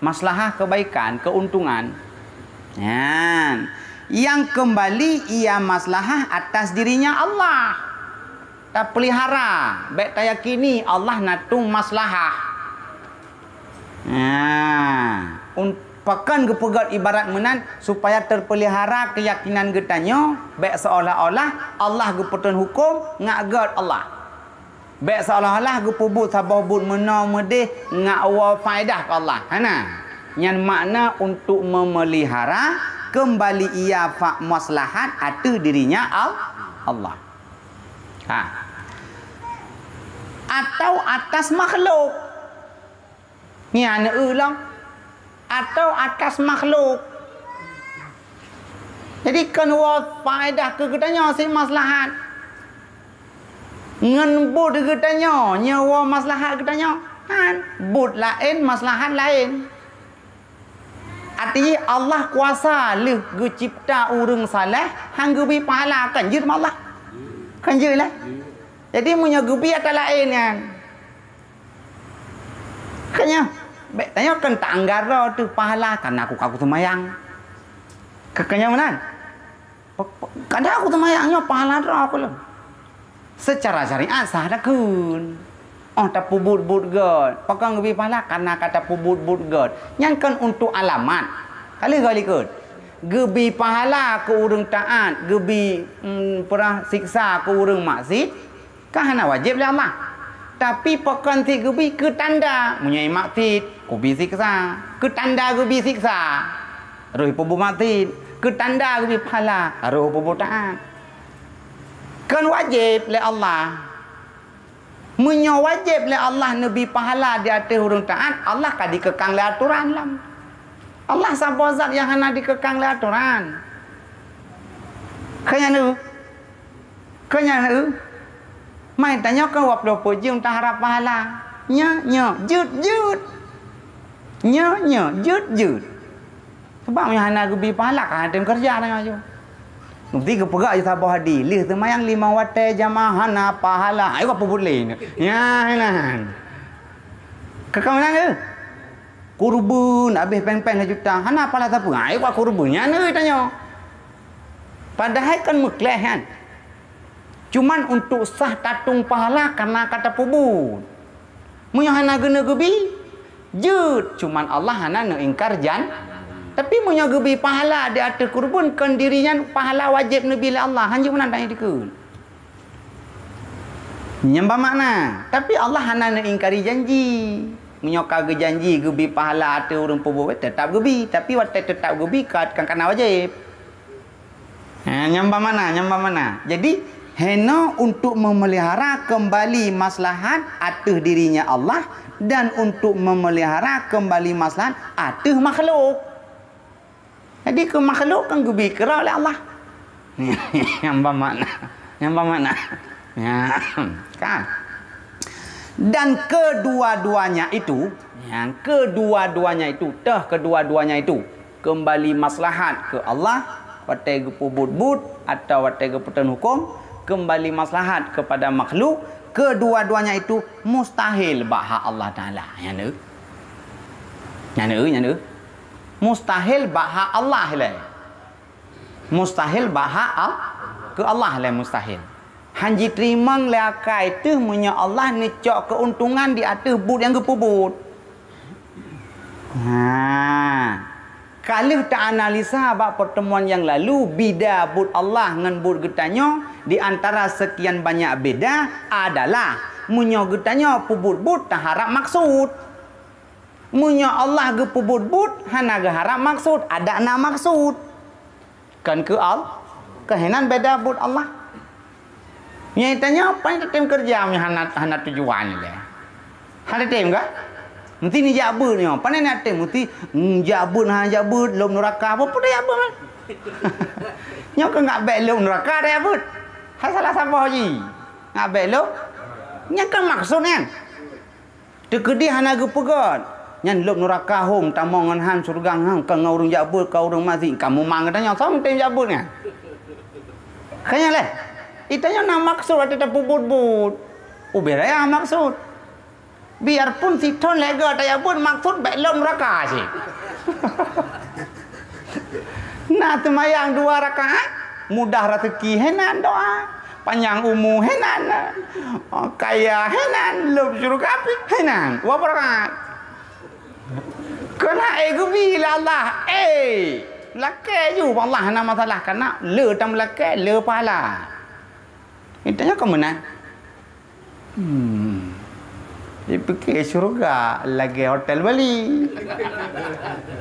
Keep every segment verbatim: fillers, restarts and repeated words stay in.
Maslahah kebaikan, keuntungan. Nyan. Yang kembali ia maslahah atas dirinya Allah. Tapelihara, bèk tayakini Allah na tueng maslahah. Nah, un-, pakon geupeugét ibarat meunan supaya terpelihara keyakinan geutanyoe, bèk seolah-olah Allah geupeutrön huköm ngat gét Allah. Bèk seolah-olah geupeubuet saboh buet meunoe meudéh ngat woe faedah keu Allah. Hana. Nyan makna untuk memelihara kembali ia fa-, maslahat ateueh dirinya Al-, Allah. Ha. Atau atas makhluk. Nyan eu lom. Atau atas makhluk. Jadi kon woe faedah keu geutanyoe sit maslahat. Ngon buet geutanyoe, nyoe woe maslahat geutanyoe. Han, buet laén, maslahat laén. Artinya Allah kuasa lheueh geucipta ureuëng saleh han geubri pahala, kan jeuet Allah? Kan jeuet lah. Jadi meunyoe geubri ata laén nyan, kanya, bèk tanyoe kan ta anggaro teuh pahala karena aku ka kuseumayang. Kanya meunan. Pe-, pe-, kadang aku seumayang nyoe pahala droe aku lom. Secara syariat sah takheun. Oh, tapeubuet-buet gét. Pakon geubri pahala karena ka tapeubuet-buet gét. Nyan kon untuk alamat. Ka lheueh goe likot. Geubri pahala keu ureuëng taat, geubri, mm, peurah siksa keu ureuëng maksiet. Ka hana wajéb lé Allah. Tapi pakon sit geubri keu tanda, meunyoe maksiet, kubi siksa. Keu tanda geubri siksa, roh peubuet maksiet. Keu tanda geubri pahala, roh peubuet taat. Kon wajéb lé Allah. Meunyoe wajéb lé Allah neubri pahala di ateueh ureuëng taat, Allah ka dikeukang lé atoran lom. Allah saboh zat nyang hana dikeukang lé atoran. Keu nyan eu. Keu nyan eu, mai tanyoe keu waploh peujeuem taharap pahala. Nyoe, nyoe, jeuet, jeuet. Nyoe, nyoe, jeuet, jeuet. Sabab meunyoe hana geubri pahala, ka hana tem keureuja tanyoe aju. Meusti geupeugah aju saboh hadis, lheueh seumayang limong watée jamaah hana pahala. Ayo ka peubuet lé. Nyan, nyan. Keu ka meunan keu? Kurban habéh péng-péng lhée juta, hana pahala sapeue. Ayo ka kurban. Nyan eu tanyoe. Padahai kan meukleh nyan. Cuman untuk sah tatueng pahala karena ka tapeubuet. Meunyoe hana geuneuk geubi, jeuet. Cuman Allah hana neuingkar jan-, tapi meunyoe geubi pahala di ateueh kurban, kon diri nyan pahala wajéb neubi lé Allah. Hanjeuet meunan tanyoe dikeue. Nyan ban makna. Tapi Allah hana neuingkari janji. Meunyoe ka geujanji geubi pahala ateueh ureuëng peubuet, teutap geubi. Tapi watée teutap geubi, ka, ka kana wajéb. Ha, nyan ban makna, nyan ban makna. Jadi, heno untuk memelihara kembali maslahat ateueh dirinya Allah dan untuk memelihara kembali maslahat ateueh makhluk. Jadi, keu makhluk kan geubi keudroe lé Allah. Nyan ban makna. Nyan ban makna. Ya, kan? Dan kedua-duanya itu, yang kedua-duanya itu, teuh kedua-duanya itu, kembali maslahat ke Allah, watée geupeubuet-buet atau watée geupeutrön huköm, kembali maslahat kepada makhluk, kedua-duanya itu mustahil bak hak Allah Taala. Nyan eu. Nyan eu, nyan eu. Mustahil bak hak Allah lé. Mustahil bak hak Al-, keu Allah lé mustahil. Han jiteurimong lé akai teuh meunyoe Allah neucok keuntungan di ateueh buet nyang geupeubuet. Ha. Ka lheueh ta-analisa bak pertemuan nyang lalu, beda buet Allah ngon buet geutanyoe di antara sekian banyak beda adalah meunyoe geutanyoe peubuet buet taharap maksud. Meunyoe Allah geupeubuet buet hana geuharap maksud, adak na maksud. Kan keu Al-, keuhenan beda buet Allah. Nyang tanyoe, pane tatem keureuja meunyoe hana, hana tujuan lé. Hana tem ka? Meusti neujak beuet nyoe. Pane na tem, meusti, hmm, jak beuet, hana jak beuet, lom neuraka. Apa pun jak beuet, man? Nyoe keuh ngat bék lom neuraka dak jak beuet. Hai salah saboh jih. Ngat bék lom. Nyan kan maksud nyan. Teukeudi hana geupeugét, nyan lom neuraka hom, tamong ngon han syeuruga ngon han, ka ngon ureuëng jak beuet, ka ureuëng maksiet, ka mumang geutanyoe, soe meutem jak beuet nyan? Ka nyan lé, geutanyoe na maksud watée tapeubuet-buet. Ubé raya maksud. Biarpun sithon lhèe goe tajak beuet, maksud bèk lom neuraka cit. Na seumayang dua rakaat, mudah raseuki hainan doa, panyang umu hainan, kaya hainan, lom syeuruga pih hainan. Dua rakaat. Keuneuk éh geubi lé Allah, éh, lakèe ju bak Allah hana masalah, kareuna le tameulakèe, le pahala. Geutanyoe ka meunan. Hmm. Jipike syeuruga lagèe hotel Bali.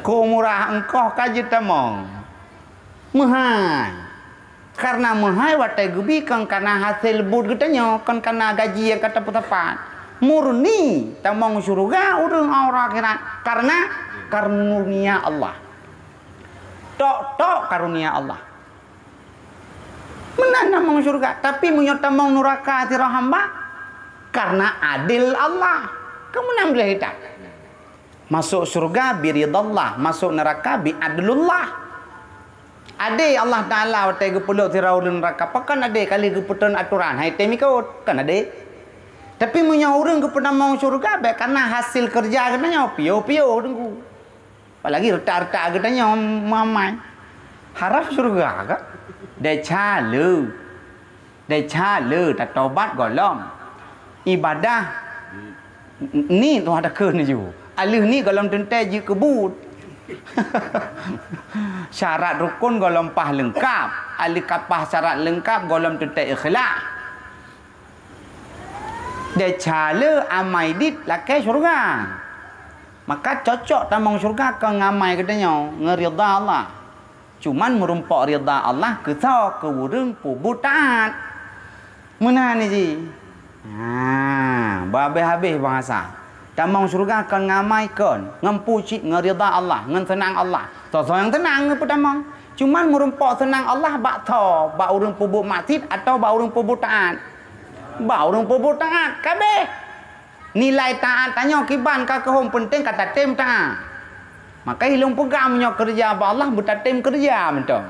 Keu murah ongkoh ka jeuet tamong. Meuhai. Kareuna meuhai watèe geubi kon kareuna hasé buet geutanyoe, kon kareuna gaji nyang ka tapeusapat. Murni tamong syeuruga ureueng ahli akhirat kareuna karunia Allah. Tok-tok karunia Allah. Meunan tamong syeuruga, tapi meunyoe tamong neuraka sidroe hamba, kareuna adil Allah. Ka meunan beuleuh that. Masuk syeuruga bi ridallah, masuk neuraka bi adlullah. Adé Allah Taala watèe geupeulhok sidroe ureueng neuraka, pakon adé ka lheueh geupeutrön atoran, han tem ikot, kan adé. Tapi meunyoe ureueng geupeutamong syeuruga, bèk kareuna hasé keureuja geutanyoe, piôh-piôh teungku. Apalagi reutak-reutak geutanyoe meuamai. Harab syeuruga ka? Desya le. Desya le tatobat gohlom. Ibadah ni tuha takheun ju. Aleuh ni gohlom teuntèe jeuet keu buet. Syarat rukun gohlom paih leungkap. Aleuh ka paih syarat leungkap gohlom teuntèe ikhlas. Desya le amai dit lakèe syeuruga. Maka cocok tamong syeuruga kon ngon amai geutanyoe, ngon ridha Allah. Cuman meurumpok ridha Allah keu soe, keu ureueng peubuet taat. Meunan jih. Ha, beuhabéh-habéh bahasa. Tamong syeuruga kon ngon amai kon, ngon peue cit, ngon ridha Allah, ngon seunang Allah. Soe-soe nyang seunang geupeutamong. Cuman meurumpok seunang Allah bak soe, bak ureueng peubuet maksiet atawa bak ureueng peubuet taat. Bak ureueng peubuet taat, ka abéh. Nilai taat tanyoe kiban ka keuhom, peunteng ka tatem taat. Maka ilôn peugah meunyoe keureuja bak Allah beutatem keureuja mantong.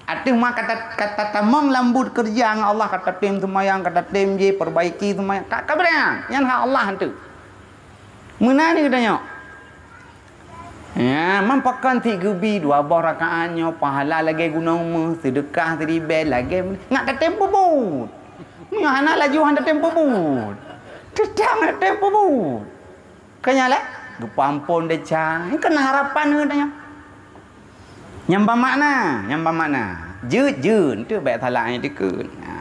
Ateueh ma ka ta-, ka tatamong lam buet keureuja ngon Allah, ka tatem seumayang, ka tatem jih, perbaiki seumayang, ka, ka beurang. Nyan hak Allah tu. Meunan geutanyoe. Ya, man pakon cit geubi dua boh rakaat nyoe pahala lagèe gunong meuh, seudeukah siribèe lagèe ngat tatem peubuet. Meunyoe hana laju han tatem peubuet. Teutap han tatem peubuet. Keu nyan lé, geupeuamphon desya, nyan keuh harapan geutanyoe. Nyang ba makna, nyang ba makna. Jeuet, jeuet, teuh bèk salah ayat dikeue. Ha,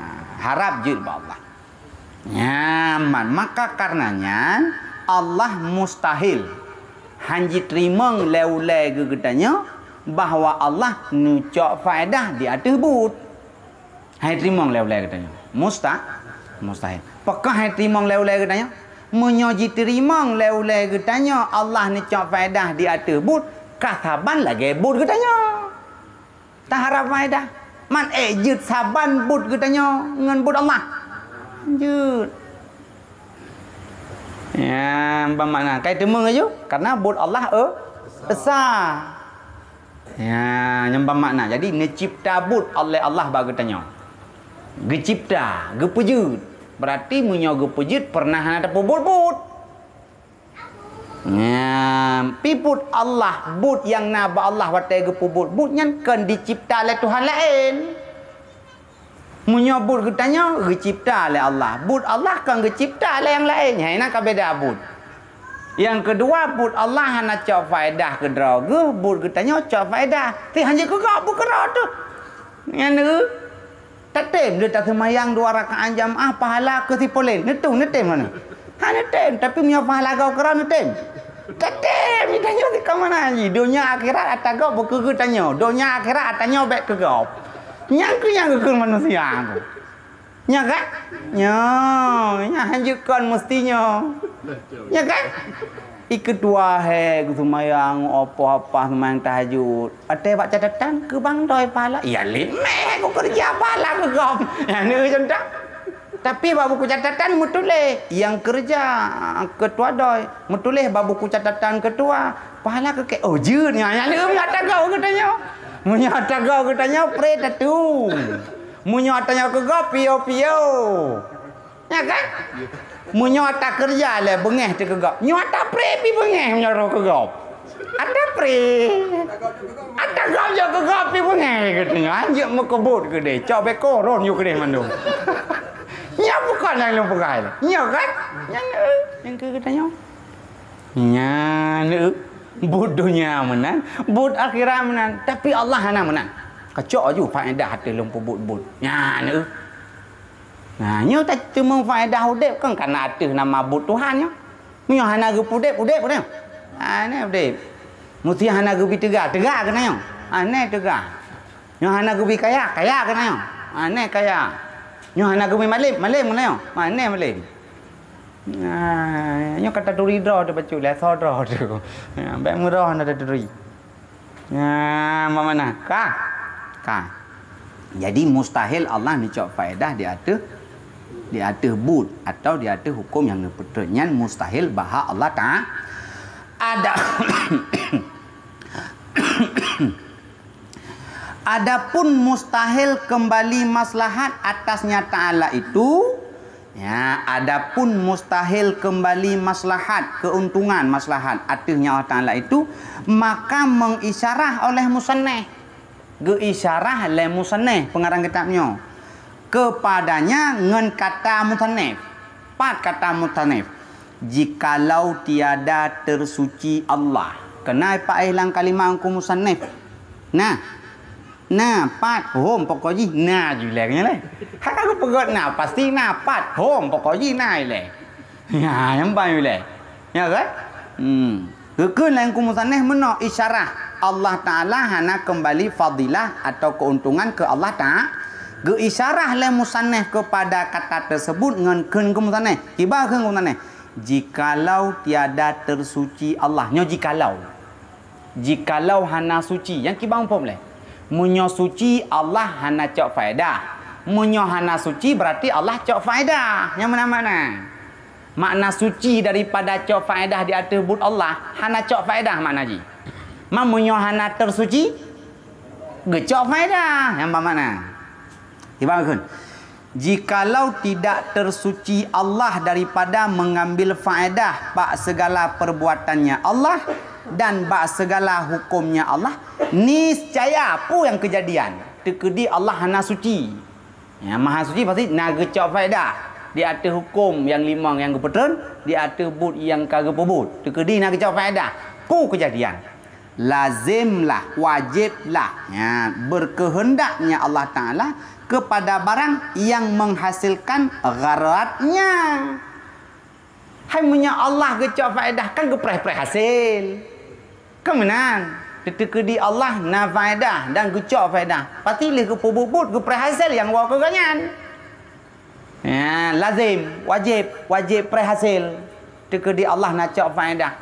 harab jeuet bak Allah. Nyaman, maka kareuna nyan Allah mustahil han jiteurimong lé ulèe geutanyoe bahwa Allah neucok faedah di ateueh buet. Hai teurimong lé ulèe geutanyoe. Musta-, mustahil. Pakon hai teurimong lé ulèe geutanyoe? Meunyoe jiteurimong lé ulèe geutanyoe Allah neucok faedah di ateueh buet, ka saban lagèe buet geutanyoe. Taharab faedah. Man ék jeuet saban buet geutanyoe ngon buet Allah? Jeuet. Ya, ban makna. Kai teumeung laju, karena buet Allah e-, esa. Ya, nyan ban makna. Jadi, neucipta buet oleh Allah bak geutanyoe. Geucipta, geupeujeuet. Berarti meunyoe geupeujeuet, pernah hana tapeubuet-buet. Nyan, pi buet Allah, buet nyang na bak Allah watèe geupeubuet buet nyan kon dicipta lé Tuhan laén. Meunyoe buet geutanyoe geucipta lé Allah, buet Allah kon geucipta lé nyang laén, hai na ka beda buet. Nyang keudua, buet Allah hana cok faedah keudroe geuh, buet geutanyoe cok faedah. Ti hanjeuet keu gob beukeudroe teuh. Nyan, Tatem lé taseumayang dua rakaat jamaah pahala keu si Polén. Neutem, neutem hana? Hana neutem, tapi meunyoe pahala gob keudroe neutem. Tatem, geutanyoe ka meunan jih. Donya akhirat ata gob beu keu geutanyoe. Donya akhirat ata nyoe bèk keu gob. Nyang keu nyang geukheun manusia tu. Nya kan? Nyoe, nyang hanjeuet kon meusti nyoe. Nya kan? I keutua he geuseumayang, opo apa seumayang tahajud. Watèe bak catatan, keu bang doi pahala. Ya, lé meh ku keureuja pahala keu gob. Ya, ni contoh. Tapi bak buku catatan meutuléh, nyang keureuja keutua doi. Meutuléh bak buku catatan keutua, pahala keu kèe. Oh, jeuet nyan. Nyang leuem nyang tagau geutanyoe. Meunyoe tagau geutanyoe, pré tatu. Meunyoe tanyoe keu gob, pio-pio. Ya kan? Meunyoe ata keureuja lé beungéh teuh keu gob, nyoe ata pré pih beungéh meunyoe roh keu gob. Ata pré. Ata gob jok keu gob pih beungéh geutanyoe. Anjeuk meukeubot keudéh, cok beko ron yue keudéh mandum. Nyan bukon nyang lôn peugah lé. Nyoe kan? Nyan, eh, nyang keu geutanyoe. Nyan, eh, buet donya meunan, buet akhirat meunan, tapi Allah hana meunan. Kacok aju faedah ateueh lôn peubuet buet. Nyan, eh. Nah, nyoe ta-, teumeufaedah udeb kan karena ateueh nama buet Tuhan nyoe. Meunyoe hana geupudeb, udeb keunoe. Aneh udeb. Musti hana geubi teuga, teuga keunoe. Aneh teuga. Nyoe hana geubi kaya, kaya keunoe. Aneh kaya. Nyoe hana geubi malem, malem keunoe. Aneh malem. Nah, nyoe kata turi droe teuh bacut lé, asoe droe teuh. Nah, bèk meuroh hana taturi. Nah, bagaimana? Ka? Ka. Jadi mustahil Allah neucok faedah di ateueh, di ateueh buet atau di ateueh hukum nyang neupeutreun. Nyan mustahil bahwa Allah Taala ada. Adapun mustahil kembali maslahat atasnya Taala itu, ya, adapun mustahil kembali maslahat, keuntungan maslahat ateuehnya Allah Taala itu, maka mengisyarah oleh musannif. Geuisyarah lé musannif pengarang kitab nyoe kepadanya ngon kata musannif. Pat kata musannif? Jikalau tiada tersuci Allah. Keunan paéh lam kalimah Teungku musannif. Nah, na, pat, hom, pokok jih na ju lé nyan lé. Haka geupeugot na, pasti na, pat, hom, pokok jih na ilée. Nya, nyang ban ilée. Nya kan? Hmm. Geukheun lé Teungku musannif meunoe isyarah Allah Taala hana kembali fadilah atau keuntungan ke Allah Taala. Geuisyarah lé musannif kepada kata tersebut ngon kheun Teungku musannif. Kiban kheun Teungku musannif? Jikalau tiada tersuci Allah. Nyoe jikalau. Jikalau hana suci, nyang kiban muphom lé. Meunyoe suci, Allah hana cok faedah. Meunyoe hana suci, berarti Allah cok faedah. Nyang meunan makna. Makna suci daripada cok faedah di ateueh buet Allah, hana cok faedah makna jih. Ma meunyoe hana tersuci, geucok faedah. Nyang ban makna. Kiban kheun. Jikalau tidak tersuci Allah daripada mengambil faedah bak segala perbuatannya Allah dan bak segala hukumnya Allah, niscaya peue nyang keujadian? Teukeudi Allah hana suci. Ya, maha suci pasti na geucok faedah di ateueh hukum nyang limong nyang geupeutreun, di ateueh buet nyang ka geupeubuet. Teukeudi na geucok faedah. Peue keujadian? Lazimlah, wajiblah, ya, berkehendaknya Allah Taala kepada barang yang menghasilkan gharadnya. Hai meunyoe Allah geucok faedah kan geupreh-preh hasil. Kan meunan, teukeudi Allah na faedah dan geucok faedah. Pasti lheueh geupeubuet-buet geupreh hasil nyang woe keu gobnyan. Ya, lazim, wajib, wajib preh hasil. Teukeudi Allah na cok faedah.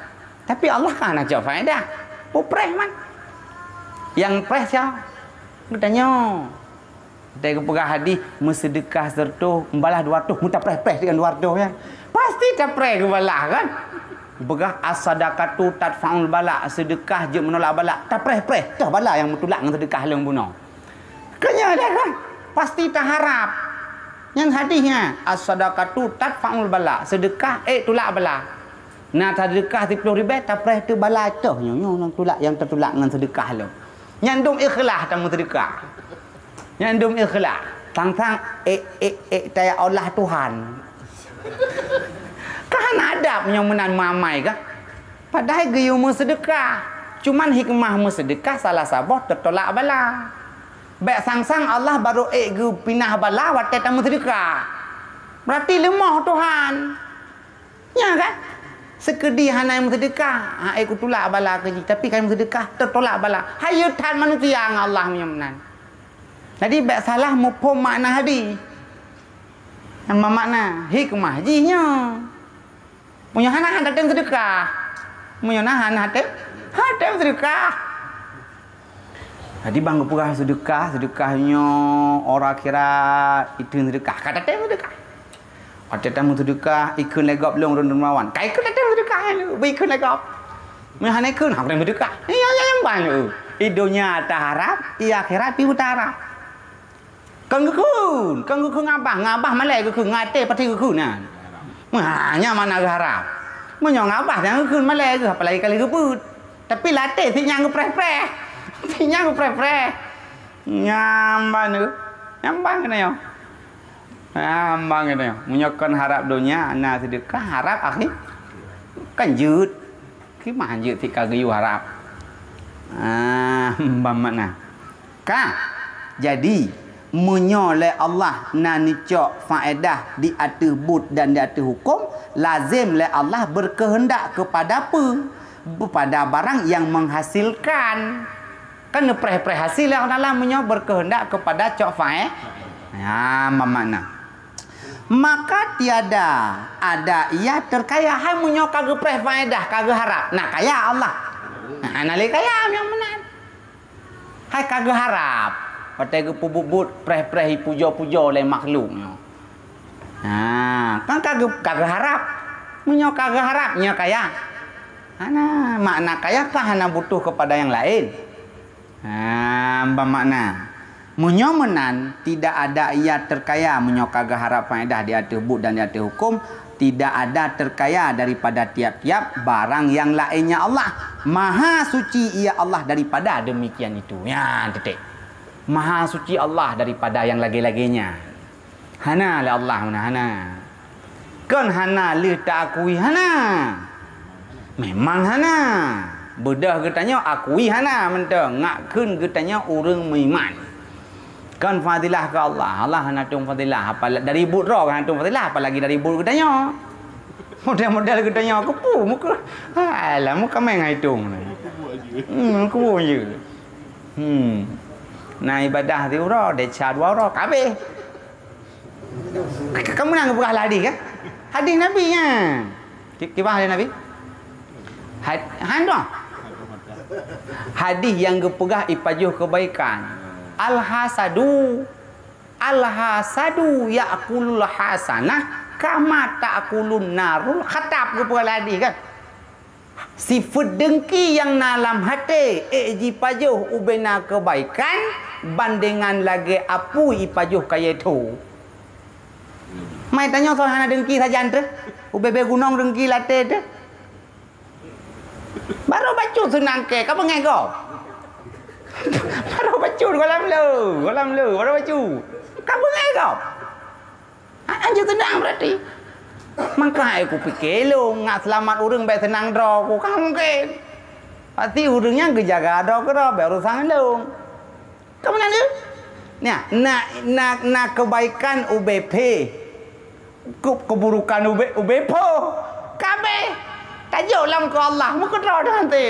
Tapi Allah kan na cok faedah. Peue preh man? Nyang preh siapa? Geutanyoe. Teuka peugah hadih, meuseudeukah siratoh, meubalah dua ratoh, meutapreh-preh dengan dua ratoh nyan. Pasti tapreh geubalah kan? Peugah as-sadaqatu tadfa'ul bala, seudeukah jeuet meunolak bala. Tapreh-preh, toh bala nyang meutulak ngon seudeukah lôn bunoe. Keunyan dah kan? Pasti taharab. Nyang hadih nyan, as-sadaqatu tadfa'ul bala, seudeukah ék tulak bala. Na tadeukah siplôh ribèe, tapreh teuh bala toh nyoe, nyoe nyang tulak, nyang tatulak ngon seudeukah lôn. Nyan dum ikhlas tameuseudeukah. Nyan dum ikhlas. Sang-sang ék, ék, ék taya olah Tuhan. Kan hana adab nyoe meunan mamai kah? Padahai geuyue meuseudeukah. Cuman hikmah meuseudeukah salah saboh teutolak bala. Bèk sang-sang Allah barô ék geupinah bala watèe tameuseudeukah. Berarti leumoh Tuhan. Nya kan? Seukeudi hana meuseudeukah, ha, ék kutulak bala keu jih, tapi ka meuseudeukah, teutolak bala. Hayeue that manusia ngon Allah meunyoe meunan. Jadi, bèk salah muphom makna hadih. Nyang makna hikmah jih nyoe. Meunyoe hana, hana tem seudeukah. Meunyoe na, hana tem, hana tem seudeukah. Jadi, bang geupeugah seudeukah, seudeukah nyoe, ora kira itu seudeukah. Ka tem seudeukah. Watèe tameuseudeukah, ikheun lé gob lôn droeneuh dermawan. Ka ikheun lé gob, beu ikheun lé gob. Meuhana ikheun, hana meuseudeukah. Iya, iya, nyang ban. I donya taharab, i akhirat pih taharab. Kon geukheun, kon geukheun ngabah, ngabah malèe geukheun, ngaté pasti geukheun nyan. Meuh, nyan makna geuharab. Meunyoe ngon babah nyang geukheun malèe geuh, apalagi ka lheueh geubeuet. Tapi lam até si nyan geupreh-preh. Si nyan geupreh-preh. Nyan ban geuh. Nyan ban geuh nyoe. Nyan ban geuh nyoe. Meunyoe kon harab donya, na seudeukah, harab akhé. Kan jeuet. Kiban jeuet si ka geuyue harab. Ah, ban makna. Ka. Jadi, meunyoe lé Allah na neucok faedah di ateueh buet dan di ateueh huköm, lazem lé Allah berkehendak kepada peue? Kepada barang yang menghasilkan. Kan neupreh-preh hasé lé Allah Taala meunyoe berkehendak kepada cok fae-, ya, ban makna. Maka tiada ada ia terkaya, hai meunyoe ka geupreh faedah, ka geuharab, na kaya Allah. Na, na lé kaya nyang meunan. Hai ka geuharab, watèe geupeubuet-buet preh-preh ipujoe-pujoe lé makhluk nyoe. Ha, kan ka geu-, ka geuharab. Meunyoe ka geuharab, nyoe kaya. Hana, makna kaya kan hana butuh kepada yang lain. Ha, ban makna. Meunyoe meunan, tidak ada ia terkaya meunyoe ka geuharab faedah di ateueh buet dan di ateueh huköm, tidak ada terkaya daripada tiap-tiap barang yang lainnya Allah. Maha suci Ia Allah daripada demikian itu. Nyan titik. Maha suci Allah daripada yang lagèe-lagèe nyan. Hana lé Allah meunan, hana. Kon hana lheueh ta-akui, hana. Memang hana. Beudôh geutanyoe akui hana mantong, ngak kheun geutanyoe ureueng meuiman. Kan fadilah keu Allah. Allah hana tueng fadilah. Apala-, dari buet droe hana tueng fadilah, apalagi dari buet geutanyoe. Model-model geutanyoe keupeue muka. Alah, muka meng hai tueng. Hmm, keupeue je. Hmm. Na ibadah siuroe, desya dua uroe, ka habéh. Ka, ka meunan geupeugah lam hadih kan? Hadih Nabi nyan. Ki-, kiban hadih Nabi? Had-, han tu. Hadih nyang geupeugah ipajoh keubaikan. Al-hasadu, al-hasadu ya'kulul hasanah kama ta'kulun narul hatab, geupeugah lam hadih kan? Sifeuet deungki nyang na lam até ék jipajoh ubé na keubaikan, bandengan lagée apui ipajoh kayée tho. Mai tanyoe soe hana deungki sajan teuh, ubé-bé gunong deungki lam até teuh. Barô bacut seunang kée, ka beungéh gob. Barô bacut goh lam le, goh lam le, barô bacut. Ka beungéh gob. Ha, hanjeuet seunang berarti. Mangkai kupike lôn, ngat seulamat ureuëng bék seunang droe ku, ka mungken. Pasti ureuëng nyan geujaga droe keudroe, bék urusan lôn. Ka meunan lé? Nah, na, na, na keubaikan ubé phé, ke-, keuburukan ubé, ubé pho. Kabéh tajok lam keu Allah, meukeudroe dan hanté.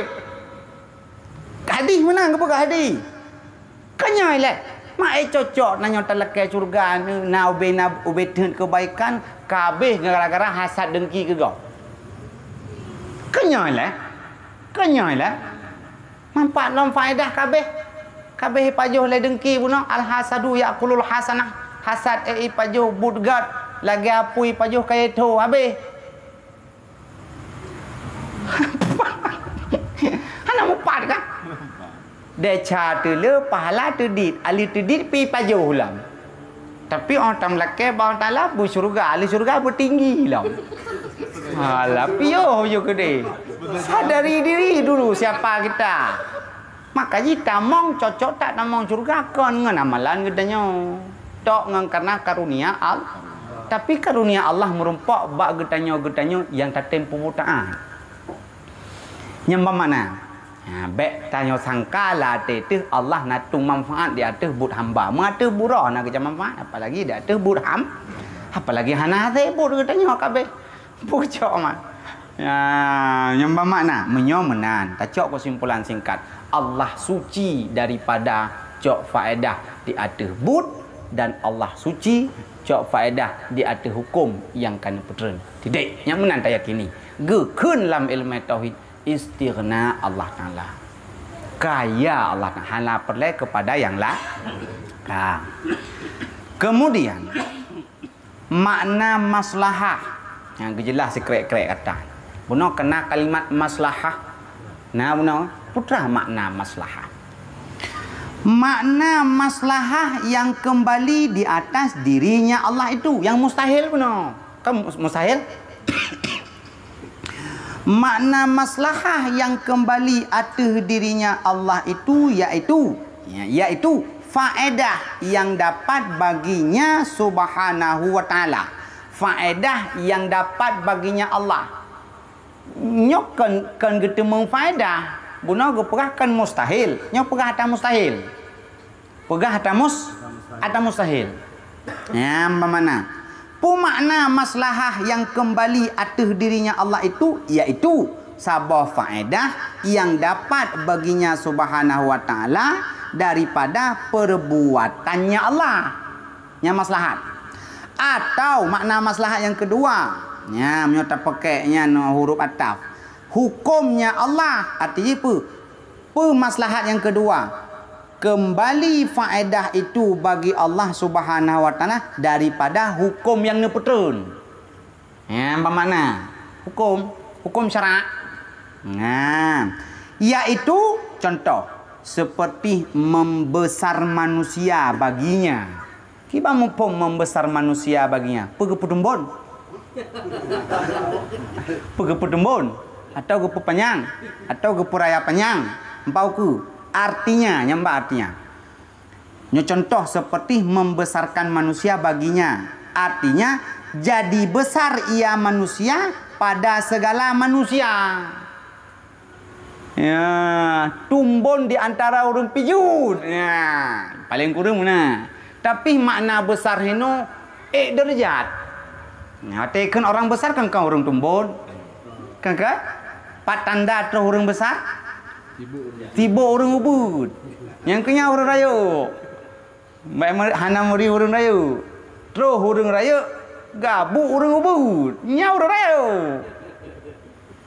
Hadih meunan geupeugah hadih. Keunyoe lé, mak eh cocok na nyoe talakée syeuruga, na ubé, na ubé teuet keubaikan, kabéh gara-gara hasad deungki keu gob. Keunyoe lé, keunyoe lé, manfaat lom faedah kabéh. Kabéh ipajoh lé deungki bunoe, al-hasadu ya'kulul hasanah. Hasad eh ipajoh buet gét, lagée apui ipajoh kayée tho, habéh. Hana mupat kan? Desya teule, pahala teudit, ali teudit pi pajoh lom. Tapi oh tam lakée bang tala bu syurga, ali syurga beutinggi lom. Alah, piôh je keudeh. Sadari diri dulu siapa kita. Maka jih tamong cocok that tamong syurga kon ngon amalan geutanyoe. Tok ngon karena karunia Allah. Tapi karunia Allah meurumpok bak geutanyoe-geutanyoe nyang tatem peubuet taát. Nyang bak makna, ha, bék tanyoe sangka lam até teuh Allah na tueng manfaat di ateueh buet hamba. Meuateueh buroe na geucok manfaat, apalagi di ateueh buet ham-, apalagi hana hasé buet geutanyoe kabéh. Pucok mat. Ya, nyang bak makna, meunyoe meunan, tacok keusimpulan singkat, Allah suci daripada cok faedah di ateueh buet dan Allah suci cok faedah di ateueh huköm nyang ka neupeutreun. Titik. Nyang meunan tayakini. Geukheun lam iéleumé tauhid, istighna Allah Taala. Kaya Allah Taala, hana peureulée keupada nyang la-, ha. Kemudian, makna maslahah. Nyang geujeulaih sikrek-krek kata. Bunoe keunan kalimat maslahah. Na bunoe, peue teuma makna maslahah. Makna maslahah yang kembali di atas dirinya Allah itu, yang mustahil bunoe. Kan mus-, mustahil? Makna maslahah yang kembali ateueh dirinya Allah itu yaitu, ya, yaitu faedah yang dapat baginya Subhanahu wa Ta'ala. Faedah yang dapat baginya Allah. Nyoe kon, kon geuteumeung faedah. Bunoe geupeugah kon mustahil. Nyoe peugah ata mustahil. Peugah ata mus-, ata mustahil. Nyan bak makna. Peue makna maslahah yang kembali ateueh dirinya Allah itu, yaitu saboh faedah yang dapat baginya Subhanahu wa Ta'ala daripada perbuatannya Allah. Nyan maslahat. Atau makna maslahat yang kedua. Nyan, meunyoe tapakèk nyan huruf ataf. Hukumnya Allah, arti jih peue? Peue maslahat yang kedua? Kembali faedah itu bagi Allah Subhanahu wa Ta'ala daripada hukum yang neupeutreun. Nyan bak makna hukum, hukum syarak. Nah, yaitu contoh seperti membesar manusia baginya. Kiban muphom membesar manusia baginya? Peue geupeutumbon? Peue geupeutumbon? Atau geupeupanyang? Atau geupeuraya panyang? Empat ukeue. Artinya, nyan bak artinya. Nyoe contoh seperti membesarkan manusia baginya. Artinya, jadi besar ia manusia pada segala manusia. Ya, tumbon di antara ureuëng pijut. Ya, paléng kureueng meunan. Tapi makna besar hinoe ék deurajat. Ya, watée kheun orang besar kan, kan ureuëng tumbon. Kan, kan? Pat tanda troh ureuëng besar? Sibok ureuëng ubit. Nyang keu nyan ureuëng rayeuk. Baik, hana meuri ureuëng rayeuk. Troh ureuëng rayeuk, gabuk ureuëng ubit. Nyan ureuëng rayeuk.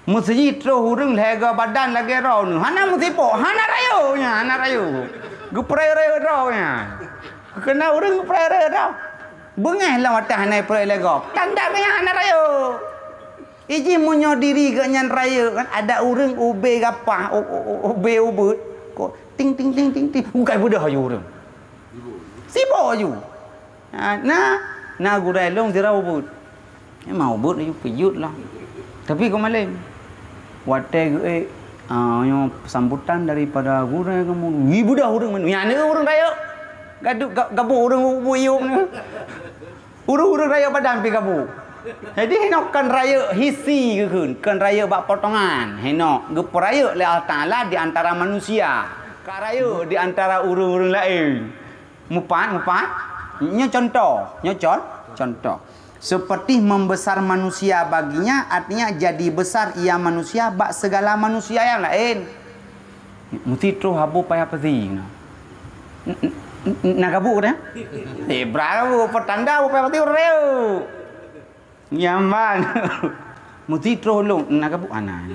Meuseujid troh ureuëng lhée goe badan lagée droeneuh. Hana meusibok, hana rayeuk nyan, hana rayeuk. Geupeurayeuk-rayeuk droe nyan. Keunan ureuëng geupeurayeuk-rayeuk droe. Beungéh lam watée hana ipeurayeuk lé gob. Tanda keu nyan hana rayeuk. Iji meunyoe diri geuh nyan rayeuk kan, ada ureuëng ubé gapah, u-, u-, u-, ubé ubit. Ko ting, ting, ting, ting, ting. Ukai beudoh aju ureuëng. Sibok aju. Ha, na, na gurée lôn sira ubit. Memang ubit aju pijut lah. Tapi keu malém. Watée geuék, ah, nyoe sambutan daripada gurée kamoe. Ih, beudoh ureuëng meunan. Nyan ureuëng rayeuk. Gadu-, ga-, gabuk ureuëng ubit iyup ni. Ureuëng-ureuëng rayeuk badan pi gabuk. Jadi, hinoe kon rayeuk hisi geukheun, kon rayeuk bak potongan. Hinoe geupeurayeuk lé Allah Taala di antara manusia. Ka rayeuk di antara ureuëng-ureuëng laén. Mupat, mupat. Nyoe contoh, nyoe con-, contoh. Seperti membesar manusia baginya, artinya jadi besar ia manusia bak segala manusia yang lain. Musti troh Abu Paya Pasi na. N-, n-, n-, na gabuk dah? Eh, bra gabuk, petanda Abu Paya Pasi ureuëng rayeuk. Nyaman. Musti troh lôn, na gabuk ana.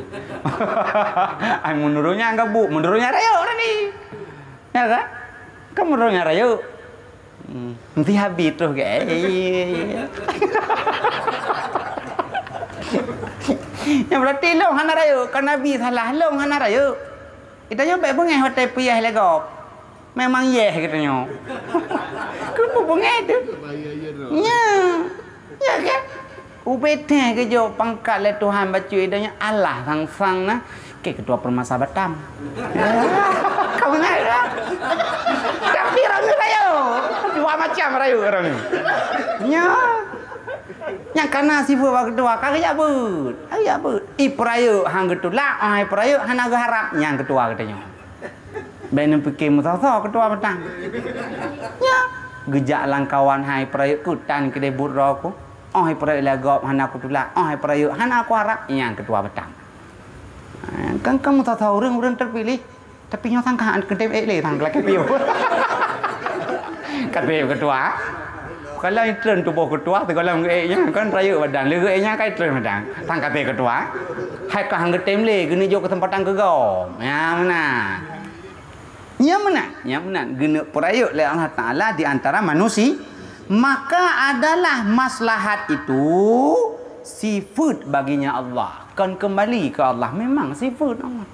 Ai, meunurut nyan gabuk, meunurut nyan rayeuk tadi. Ya kan? Kan meunurut nyan rayeuk. Hmm, meusti habéh troh ke? Nyan berarti lôn hana rayeuk, kan Nabi salah, lôn hana rayeuk. Geutanyoe bék beungéh watée peuyah lé gob. Memang yeh geutanyoe. Keupeue beungéh tu? Nya. Ya kan? Ubé teuh geujok pangkat lé Tuhan bacut i donya Allah sang-sang na. Oke, ketua permasa Batam. Kau benar lah. Tapi orang ni rayeuk. Dua macam rayeuk orang ni. Nya. Nyang kana sifeuet bak ketua, ka geujak beuet. Ka geujak beuet. I peurayeuk han geutulak, oh, i peurayeuk hana geuharap, nyang ketua geutanyoe. Bék neupike meusoe-soe ketua Batam. Nya. Geujak lam kawan hai peurayeuk kutan keudeh buet droe ku. Oh, hai peurayeuk lagok hana kutulak. Oh, hai peurayeuk hana kuharap, nyang ketua Batam. Ha, kan kamoe tata ureuëng-ureuëng teupiléh, tapi nyoe sang ka han keutem ék lé sang lakée piôh. Ka teuék ketua. Kalau itreun tuboh ketua, sigohlom geuék nyan, kan rayeuk badan, lé geuék nyan ka itreun badan. Sang ka teuék ketua. Hai ka han keutem lé, geuneuk jok keuseumpatan keu gob. Nyan meunan. Nyan meunan, nyan meunan. Geuneuk peurayeuk lé Allah Taala di antara manusia. Maka adalah maslahat itu sifeuet baginya Allah. Kon keumbali keu Allah, memang sifeuet Allah.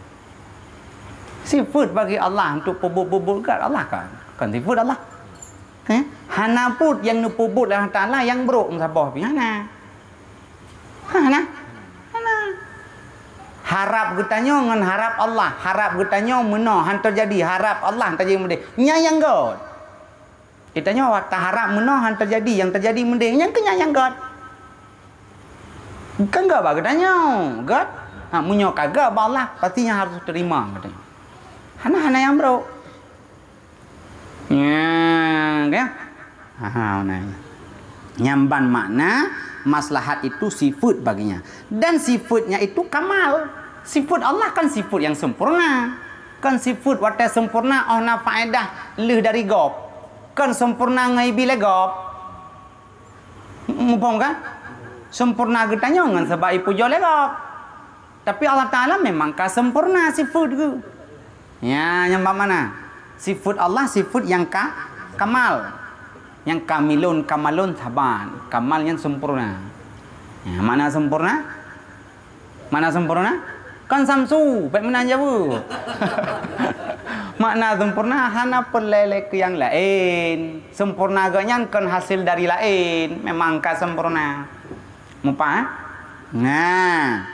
Sifeuet bagi Allah untuk peubuet-buet gét Allah kan? Kon sifeuet Allah. Eh? Hana buet nyang neupeubuet lé Allah Taala nyang brok meusaboh pih hana. Hana. Hana. Harab geutanyoe ngon harab Allah. Harab geutanyoe meunoe han teujadi, harab Allah han teujadi meudeh. Nyan nyang göt. Geutanyoe taharab meunoe han teujadi, nyang teujadi meudeh. Nyan keuh nyan nyang göt. Kan göt bak geutanyoe, göt. Ha, meunyoe ka göt bak Allah, pasti nyan harôh teurimong geutanyoe. Hana, hana nyang brôk. Nya, kan? Ha, ha, nah. Nyang ban makna maslahat itu sifat baginya. Dan sifatnya itu kamal. Sifat Allah kan sifat yang sempurna. Kan sifat watèe sempurna 'oh na faedah lheueh dari gob. Kan sempurna ngon ibi lé gob. Muphom kan? Sempurna geutanyoe ngon sabab ipujoe lé gob. Tapi Allah Taala memang ka sempurna sifat geuh. Ya, nyang bak mana? Sifat Allah sifat nyang ka kamal. Nyang kamilun kamalun saban. Kamal nyan sempurna. Ya, mana sempurna? Mana sempurna? Kan samsu, bèk meunan jaweueb. Makna sempurna hana peureulèe lé keu nyang laén. Sempurna geuh nyan kon hasil dari laén, memang ka sempurna. Mupa, eh? Nah,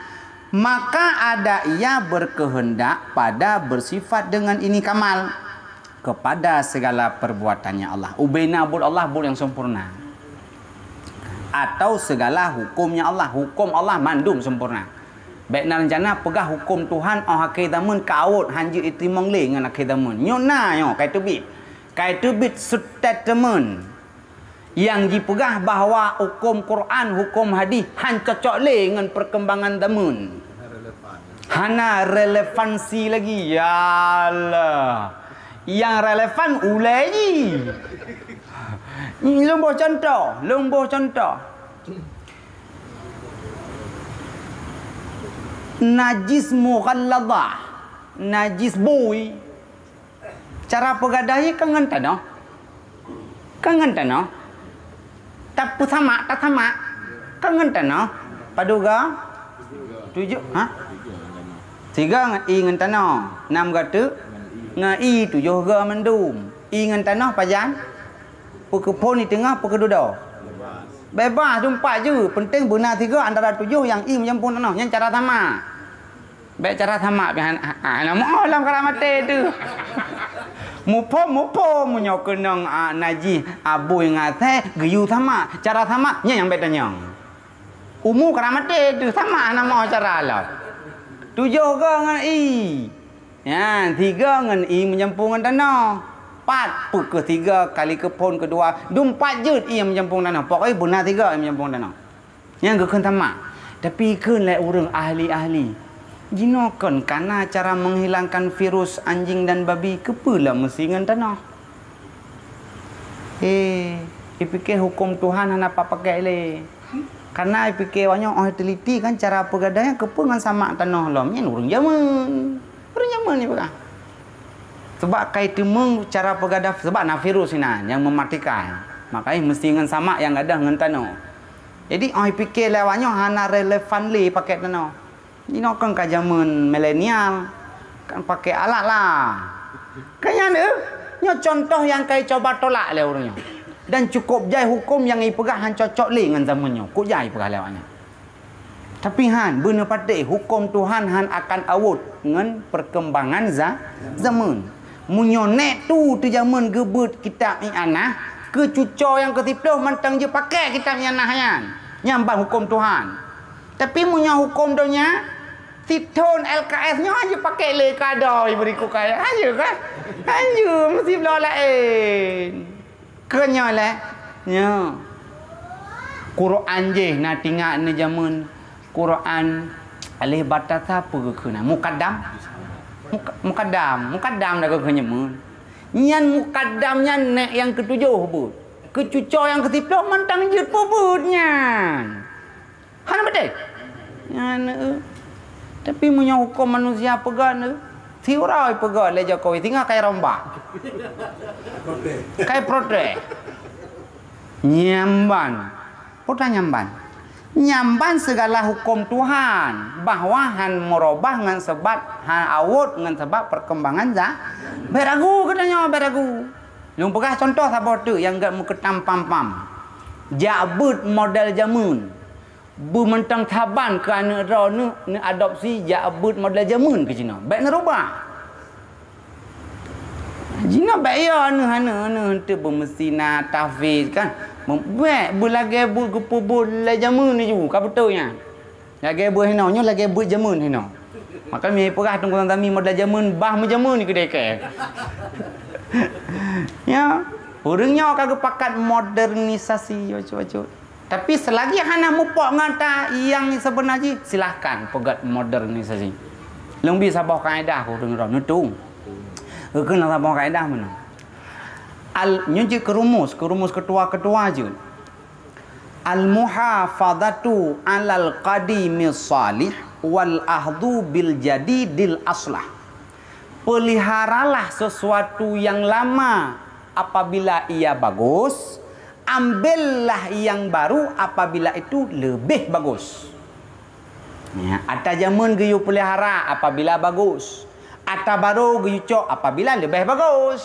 maka ada ia berkehendak pada bersifat dengan ini kamal kepada segala perbuatannya Allah. Ubena buet Allah buet nyang sempurna. Atau segala hukumnya Allah, hukum Allah mandum sempurna. Bèk na reuncana peugah hukum Tuhan 'oh akhé zaman ka awot han jeuet jiteurimong lé ngon akhé zaman. Nyoe na nyoe kai teubiet. Kai teubiet statement nyang jipeugah bahwa hukum Quran, hukum hadis han cocok lé ngon perkembangan zaman. Hana relevansi lagi. Ya Allah. Nyang relevan ulèe jih. Lôn boh contoh, lôn boh contoh. Najis mughalladhah, najis bui. Cara peugadai kan ngon tanoh. Kan ngon tanoh. Tapeusamak, tasamak. Kan ngon tanoh. Padub goe? Tujoh, ha? Sigoe ngon ie ngon tanoh. Nam goe teuk? Ngon ie tujoh goe mandum. Ie ngon tanoh pajan? Peu keu phôn di teungoh, peu keu dudoe? Bebas, dumpat jeuet. Penting beuna sigoe antara tujoh nyang ie meujampong tanoh. Nyan cara samak. Bèk cara samak pih han-, ha-, hana meu'oh lom kara maté teuh. Muphom, muphom, meunyoe keunong, a, najih, a, bui ngon asèe, geuyue samak. Cara samak, nyan nyang bèk tanyong. Umu kara maté teuh, samak hana meu'oh cara lom. Tujoh goe ngon ie. Nyan, sigoe ngon ie meujampong ngon tanoh. Pat, peu keu sigoe kali keu phôn keudua, dumpat jeuet ie meujampong tanoh. Pokokjih beuna sigoe ie meujampong tanoh. Nyang geukheun tamat. Tapi kheun lé ureuëng ahli-ahli, jinoe kon kana cara menghilangkan virus anjing dan babi, keupeue lom meusi ngon tanoh? He, ipike huköm Tuhan hana papakai lé. Kana ipike awaknyoe óh teliti kan cara peugadaian keupeue ngon samak tanoh lom, nyan ureuëng jameun. Ureuëng jameun nyan peugah. Sebab kai teumeung cara peugadai, sebab na virus inan nyang mematikan. Makanya meusti ngon samak nyang gadôh ngon tanoh. Jadi, óh pike lé awaknyoe hana relevan lé pakai tanoh. Jinoe kan ka jameun milenial, kan pakai alat lah. Kan nyan, eh? Nyoe contoh nyang kai coba tolak lé ureuëng nyoe. Dan cukup jai huköm nyang ipeugah han cocok lé ngon jameun nyoe. Kok jai ipeugah lé awaknyan. Tapi han, beuneupatéh huköm Tuhan han akan awot ngon perkembangan za-, zaman. Meunyoe nèk tu teujameun geubeuet kitab ianah, keu cuco nyang keusiplôh mantong jeuet pakai kitab ianah nyan. Nyan ban huköm Tuhan. Tapi meunyoe huköm donya, sithon L K S nyoe han jeuet pakai lé keu adoe bri keu kaya. Han jeuet kan? Han jeuet, meusti bloe laén. Keu nyoe lé, nyoe. Quran jih na tingak neujameun. Quran alih batasa peue geukheun na? Mukaddam. Muka-, mukaddam. Mukaddam dak geukheun jameun. Nyan mukaddam nyan nèk nyang keutujoh beuet. Keu cuco nyang keusiplôh mantong jeuet peubeuet nyan. Hana beutôi? Nyan, eh. Tapi meunyoe huköm manusia peugah, eh, siuroe peugah lé Jokowi, singoh kai rombak. Kai protes. Nyan ban. Peue nyan ban? Nyan ban segala huköm Tuhan, bahwa han meurubah ngon sebab, han awot ngon sebab perkembangan za-, bèk ragu geutanyoe, bèk ragu. Lôn peugah contoh saboh teuk nyang gèt meukeutam pam-pam. Jak beuet model jameun. Beumantong saban keu aneuk droeneuh neuadopsi jak beuet model jameun keu jinoe. Bék neurubah. Jinoe bék ya aneuk, aneuk, aneuk heunteu beumeusi na tahfiz kan. Bék beulagée beuet geupeubuet lé jameun ju, ka beutôi nyan. Lagée beuet hinoe, nyoe lagée beuet jameun hinoe. Maka mi peugah Teungku Santami model jameun, bah meujameun keudéh kée. Ya, ureuëng nyoe ka geupakat modernisasi bacut-bacut. Tapi selagi hana mupok ngon ta nyang seubeunar jih, silahkan peugét modernisasi. Lôn bi saboh kaedah keu ureuëng droe neutung. Keukeuna saboh kaedah meunan. Al nyoe jeuet keu rumus, keu rumus keutua-keutua jeuet. Al muhafadatu alal qadimi salih wal ahdu bil jadidil aslah. Peliharalah sesuatu yang lama apabila ia bagus, ambillah yang baru apabila itu lebih bagus. Ya, ata jameun geuyue peulihara apabila bagus, ata barô geuyue cok apabila leubeh bagus.